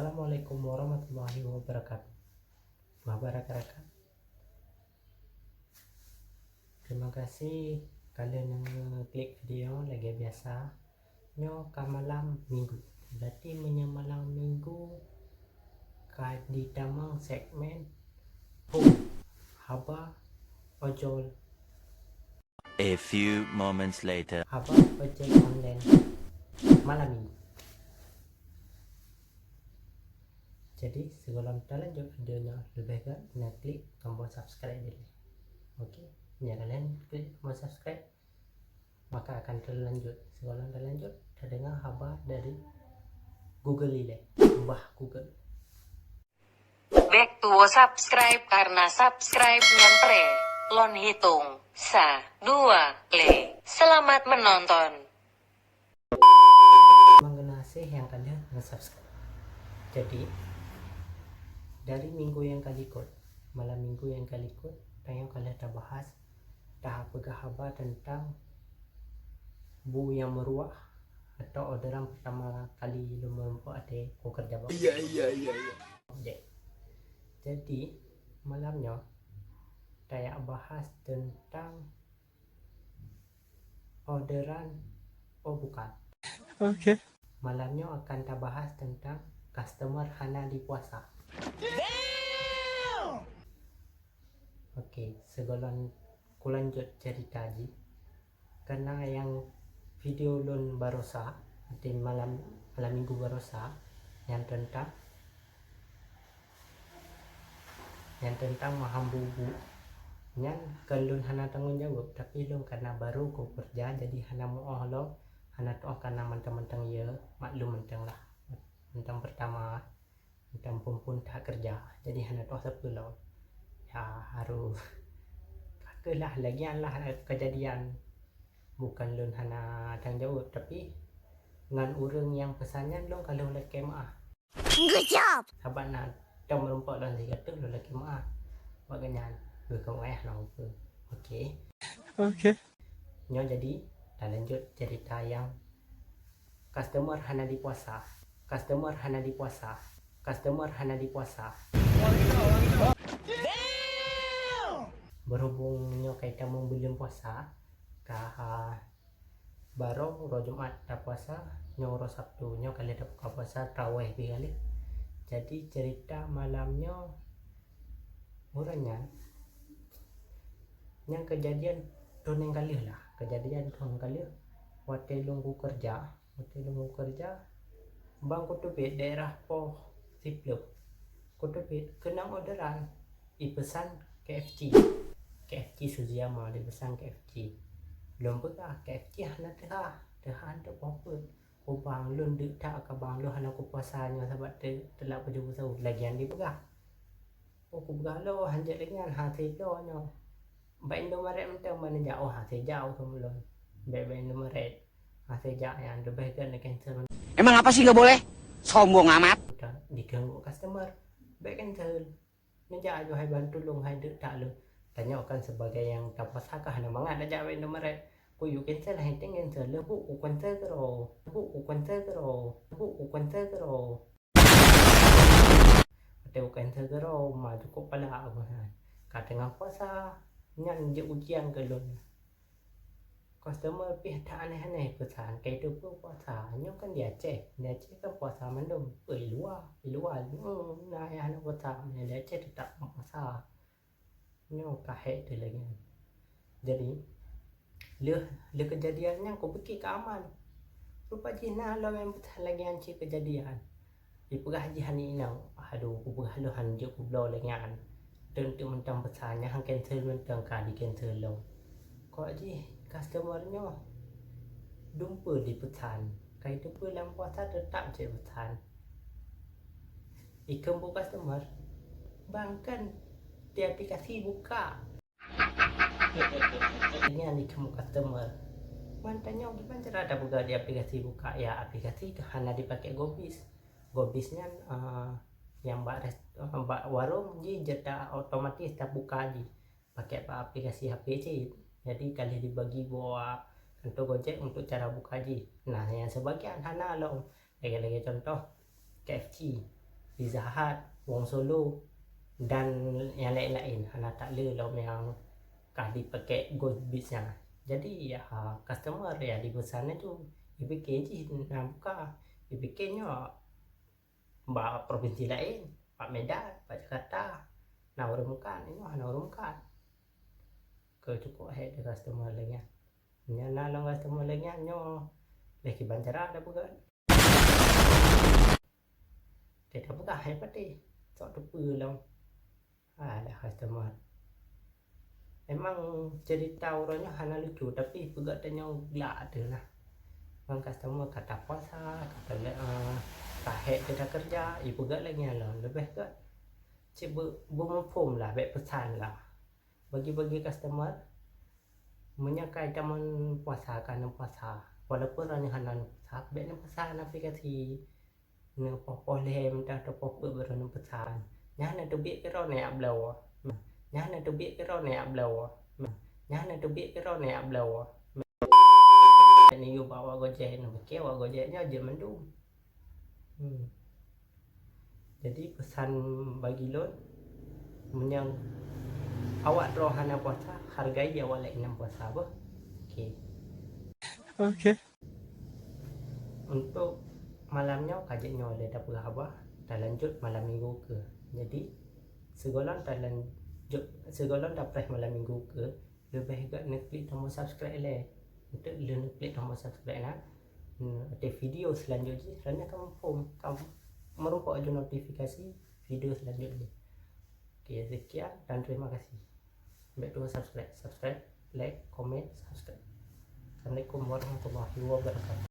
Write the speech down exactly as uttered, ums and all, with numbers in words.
Assalamualaikum warahmatullahi wabarakatuh. Wah, barakat. Terima kasih kalian yang klik video lagi biasa. Nyoe ka malam minggu. Berarti meunyoe malam minggu ka ditamong segmen Home Haba Ojol. A few moments later. Haba ojek online malam minggu. Jadi, sebelum talanjut video nyoe, leubeh gét na klik tombol subscribe dulu. Oke, nyoe kalian klik tombol subscribe, maka akan terlanjut. Sebelum terlanjut, terdengar haba dari Google ilée. Bah Google. Back to subscribe karena subscribe nyan pre. Lôn hitung. Sa, dua, le. Selamat menonton. Mangga na hasé nyang ka lheueh nge-subscribe. Jadi, dari minggu nyang ka likot, malam minggu nyang ka likot, tanyoe ka lheueh tabahas, tapeugah haba teuntang bu nyang meuruah atau orderan pertama kali lôn meurumpok até ku keureuja bak. Iya, iya, iya, iya. Jadi, malam nyoe tajak bahas teuntang orderan, oh bukan. Oke. Malam nyoe akan tabahas teuntang customer hana dipuasa. Oke, sigohlom kulanjut cerita jih. Karena nyang video lôn barosa, di malam, malam minggu barosa, nyang teuntang nyang teuntang meuham bu-bu, nyan kon lôn hana tanggong jaweueb, tapi lôn karena baru ku keureuja, jadi hana meu'oh lom, hana tu'oh kana mantong-mantong, ya, maklum mantong lah. Mantong pertama, mantong phon-phon that keureuja, jadi hana tu'oh sapeue lom. Ya, harôh. Ka keuh lah, lagèe nyan lah keujadian. Bukan lôn hana tanggong jaweueb, tapi ngon ureueng nyang peusan nyan lôn ka lheueh lakèe meu'ah. Good job. Sabab na tom meurumpok lôn sigoe teuk lôn lakèe meu'ah. Bak gobnyan, beukeumeu'ah lôn ukeue. Oke. Oke. Nyoe jadi, talanjut cerita nyang customer hana dipuasa. Customer hana dipuasa. Customer hana dipuasa. Berhubung nyoe ka itamong buleuen puasa, ka Barô uroe Jumat tapuasa, nyoe uroe Sabtu, nyoe ka lheueh tabuka puasa, traweh pih ka lheueh. Jadi, cerita malam nyoe, uroe nyan, nyang keujadian thôn nyang ka lheueh lah, keujadian thôn nyang ka lheueh, watèe lôn ku keureuja, watèe lôn ku keureuja, ban kuteubiet daerah poh siplôh. Kuteubiet keunong orderan. Ipeusan K F C. K F C Suziyama, ipeusan K F C. Lôn peugah, K F C hana teuhah, teuhah hantom poh peuet. Kubang lôn deuk that ka bang lôn hana kupuasa nyoe sabab te-, teulak pajoh sahur, lagèe nyan dipeugah. Oh, kupeugah lôn, hanjeuet lagèe nyan, hasé lôn nyoe. Bak Indomaret mantong ban neujak, oh, hasé jak keu lôn. Bèk, bèk Indomaret. Hasé jak nyan, leubeh gét neucancel. Emang apa sih nggak boleh? Sombong amat. Udah, dikeunong customer. Bèk cancel. Neujak laju hai ban tulông, hai deuk that lôn. Tanyoe kan sebagai nyang tapuasa ka hana mangat neujak bak Indomaret. Kuyue cancel, hai teuh cancel, leubuek ku cancel keudroe, leubuek ku cancel keudroe, leubuek ku cancel keudroe. Watèe ku cancel keudroe, ma cukôp palak aku nyan. Ka teungoh puasa, nyan jeuet ujian keu lôn. Customer pih that aneh-aneh peusan, ka iteupeue puasa. Nyoe kan di Aceh, di Aceh kan puasa mandum. Peue luwa, luwa, hmm, na nyang hana puasa, di Aceh teutap puasa. Nyoe ka hék teuh lagèe nyan. Jadi, lheueh, lheueh keujadian nyan kupike ka aman. Rupa jih na lom nyang peusan lagèe nyan cit keujadian. Ipeugah jih aneuk inong, "Aduh, kupeugah lôn hanjeuet kubloe lagèe nyan. Teuntu mantong peusan nyan han cancel mantong ka di cancel lom." Kok jih customer nyoe dumpeue dipeusan, ka iteupeue lam puasa teutap cit peusan. Ikheun bu customer, "Bang, kan di aplikasi buka." Nyan ikheun bu customer. Man tanyoe kiban cara tapeugah di aplikasi buka? Ya, aplikasi ka hana dipaké gobis. Gobis nyan, ah, nyang bak rest-, ah, bak warong jih jeuet ta-, otomatis tabuka jih paké bak aplikasi H P cit. Jadi ka lheueh dibagi bak kantô Gojek untuk cara buka jih. Nah, nyang sibagian hana lom. Lagèe-lagèe contoh, K F C. Pizza Hut, Wong Solo, dan nyang laén-laén, hana that le lom nyang ka dipakék Gold Beach nyan. Jadi, ya, customer ya dipeusan laju. Ipike jih na buka, ipike nyoe bak provinsi laén, bak Medan, bak Jakarta, na ureuëng meukat, nyoe hana ureuëng meukat. Keu cukup hék di customer lagée nyan. Nyan na lom customer lagée nyan nyoe lé kiban cara ada peugah. Teuka peugah hai patéh, sok teupeue lom. Alah, customer. Emang cerita uroe nyoe hana lucu, tapi peugah tanyoe glak teuh lah. Bang customer ka tapuasa, ka talé, ah, ka hék teuka kerja, ipeugah lagée nyan lom. Leubeh gét cit beu-, beumuphom lah, bék peusan lah. Bagi-bagi customer, meunyoe ka tamong puasa, ka nem puasa. Walaupun uroe nyoe hana nem puasa, bék nem puasa, na aplikasi. Neupoh-poh lhèe mantong teupoh peuet baru neupeusan. Nyan neuteubiet keudroe neujak bloe. Nyan neuteubiet keudroe neujak bloe. Nyan neuteubiet keudroe neujak bloe. Neuyue bak awak Gojek, neupike awak Gojek nyoe jeuet mandum. Hmm. Jadi peusan bagi lôn, meunyoe awak droe hana puasa, hargai awak laén nyang puasa, beuh. Oke. Oke. Untuk malam nyoe ka jeuet nyoe lé tapeugah haba, talanjut malam minggu keu. Jadi, sigohlom talanjut, sigohlom tapreh malam minggu keu, leubeh gét neuklik tombol subscribe lé. Untuk lheueh neuklik tombol subscribe nyan, hmm, watèe video selanjut jih, droeneuh ka muphom, ka meureumpok laju notifikasi video selanjut jih. Oke, sekian dan terima kasih. Bék tuwoe subscribe, subscribe, like, komen, subscribe. Assalamualaikum warahmatullahi wabarakatuh.